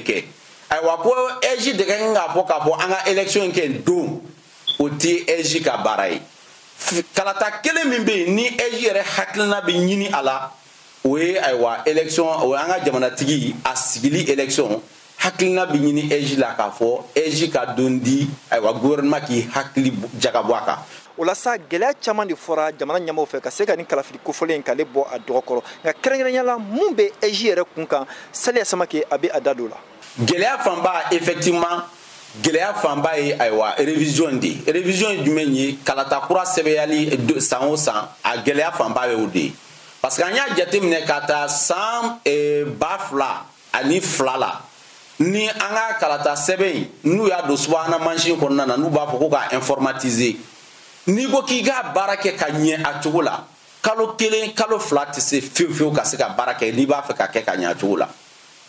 kɛ. Ayiwa, ko AIGE de ka kan k'a fɔ k'a fɔ an ka élection in kɛ don, o tɛ AIGE ka baara ye. Kalata kelen min bɛ yen ni AIGE yɛrɛ hakilina bɛ ɲini a la, o ye ayiwa élection, o ye an ka jamanatigi a sigili élection hakilina bɛ ɲini AIGE la, k'a fɔ AIGE ka don di, ayiwa, gouvernement k'i hakili jagabɔ a kan. O la sa, gɛlɛya caman de fɔra jamana ɲɛmaaw fɛ ka se ka nin kalafili kofɔlen in k'ale bɔ a dɔgɔkɔrɔ. Nka kɛrɛnkɛrɛnya la, mun bɛ AIGE yɛrɛ kun kan? Saliya Samake, a bɛ a da don la. Gɛlɛya fanba, effectivement, gɛlɛya fanba ye ayiwa révision de ye. Révision ye jumɛn ye? Kalata kura sɛbɛyali san o san, a gɛlɛya fanba ye o de ye, parce que an y'a jateminɛ ka taa san 2002 la, ni an ka kalata sɛbɛn in, n'u y'a don subahana mansin kɔnɔna na, n'u b'a fɔ ko k'a informatiser, n'i ko k'i k'a baara kɛ ka ɲɛ a cogo la, kalo 1, kalo 2 tɛ se fiyewu fiyewu ka se ka baara kɛ n'i b'a fɛ ka kɛ ka ɲɛ a cogo la.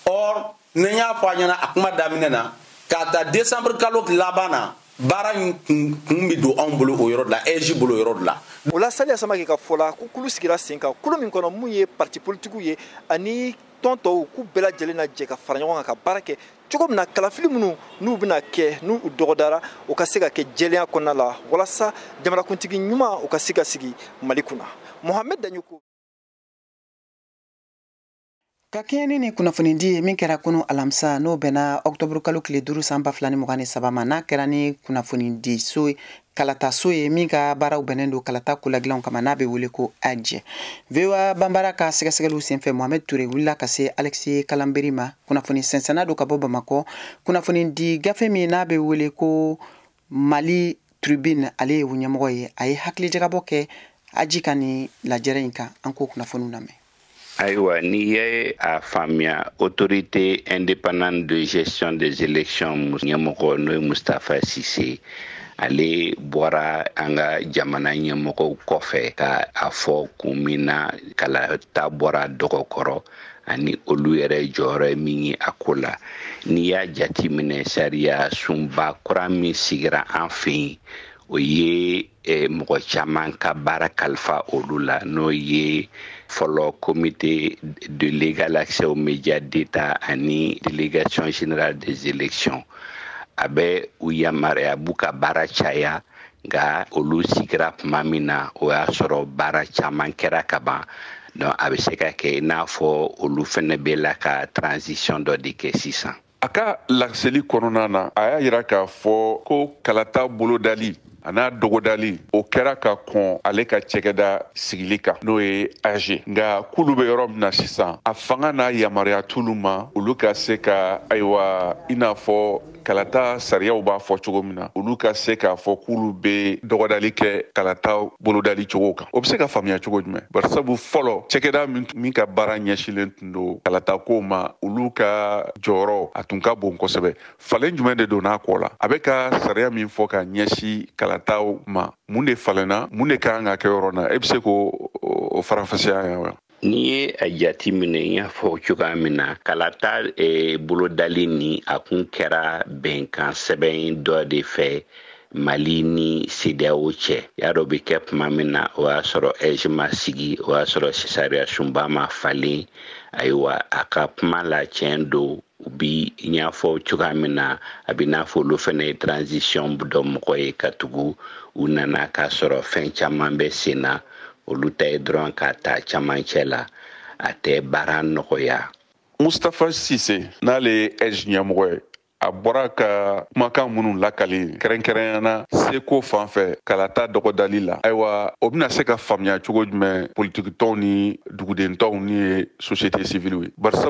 Or ni n y'a fɔ a ɲɛna a kuma daminɛ na, k'a ta décembre kalo laban na, baara in kun bɛ don anw bolo o yɔrɔ de la, AIGE bolo o yɔrɔ de la. O la, Saliya Samake ka fɔ la, ko kulu sigira sen kan, kulu min kɔnɔ mun ye parti politikiw ye ani tɔn tɔw, k'u bɛɛ lajɛlen na jɛ ka fara ɲɔgɔn kan ka baara kɛ cogo min na kalafili minnu n'u bɛna kɛ, n'u dɔgɔdara, o ka se ka kɛ jɛlenya kɔnɔna la, walasa jamanakuntigi ɲuman o ka se ka sigi Mali kunna. Mohamed Daɲoko. Ka kɛɲɛ ni nin kunnafonidi ye min kɛra kunu alamisa, n'o bɛnna ɔktɔburu kalo tile 5 san 2023 ma, n'a kɛra ni kunnafonidi so kalataso ye min ka baaraw bɛnnen don kalata koladilanw kama, n'a bɛ wele ko AIGE, VOA Banbara ka sɛgɛsɛgɛliw senfɛ, Mohamed Ture wulila ka se Alexis Kalanberi ma, kunnafoni sɛnsɛnna don ka bɔ Bamakɔ, kunnafoni di gafe min n'a bɛ wele ko Mali Tribune, ale ye o ɲɛmɔgɔ ye. A ye hakilijagabɔ kɛ AIGE ka nin lajɛrɛ in kan. An k'o kunnafoniw lamɛn. Ayiwa, n'i ye a faamuya, Autorité indépendante de gestion des élections ɲɛmɔgɔ, n'o ye Mustapha Cissé, ale bɔra an ka jamana ɲɛmɔgɔw kɔfɛ ka a fɔ kun min na kalata bɔra dɔgɔkɔrɔ ani olu yɛrɛ jɔyɔrɔ ye min ye a ko la. N'i y'a jateminɛ, sariya sunba kura min sigira an fɛ yen, o ye mɔgɔ caman ka baara kalifa olu la, n'o ye fɔlɔ Comité de l'égal accès aux médias d'État ani Délégation générale des élections. A bɛ u yamaruya b'u ka baara caya, nka olu sigira tuma min na, o y'a sɔrɔ baara caman kɛra ka ban. Donc a bɛ se ka kɛ i n'a fɔ olu fɛnɛ bɛ la ka transition dɔ de kɛ sisan. A ka laseli kɔnɔna na, a y'a yira k'a fɔ ko kalata bolodali a n'a dɔgɔdali, o kɛra ka kɔn ale ka cɛkɛda sigili kan, n'o ye AIGE. Nka k'olu bɛ yɔrɔ min na sisan, a fanga n'a yamaruya t'olu ma olu ka se ka, ayiwa, i n'a fɔ kalata sariyaw b'a fɔ cogo min na, olu ka se k'a fɔ k'olu bɛ dɔgɔdali kɛ kalata bolodali cogo kan. O bɛ se ka faamuya cogo jumɛn? Barisabu fɔlɔ, cɛkɛda min ka baara ɲɛsilen tun don kalata kow ma, olu ka jɔyɔrɔ a tun ka bon kosɛbɛ. Falen jumɛn de donna a kɔ la? A bɛ ka sariya min fɔ ka ɲɛsin kalataw ma, mun de falenna? Mun de ka kan ka kɛ yɔrɔ na? E bɛ se k'o o faranfasiya yan wa? N'i ye a jati minɛ, n y'a fɔ cogoya min na, kalata bolodali ni a kun kɛra bɛnkan sɛbɛn dɔ de fɛ Mali ni CEDEAO cɛ. Y'a dɔn, bɛ kɛ tuma min na, o y'a sɔrɔ AIGE ma sigi, o y'a sɔrɔ sariya sunba ma falen. Ayiwa, a ka kuma la, tiɲɛ don, u bi n y'a fɔ cogoya min na, a bɛ n'a fɔ olu fana ye transition dɔ mɔgɔ ye, ka tugu u nana k'a sɔrɔ fɛn caman bɛ sen na. Olu ta ye dɔrɔn k'a ta camancɛ la, a tɛ baara nɔgɔya. Mustapha Cissé, n'ale ye AIGE ɲɛmɔgɔ ye, a bɔra ka kumakan minnu lakali, kɛrɛnkɛrɛnyana seko fan fɛ kalata dɔgɔdali la, ayiwa, o bɛna se ka faamuya cogo jumɛn politikitɔnw ni dugudentɔnw ni ye société civile ye? Barisa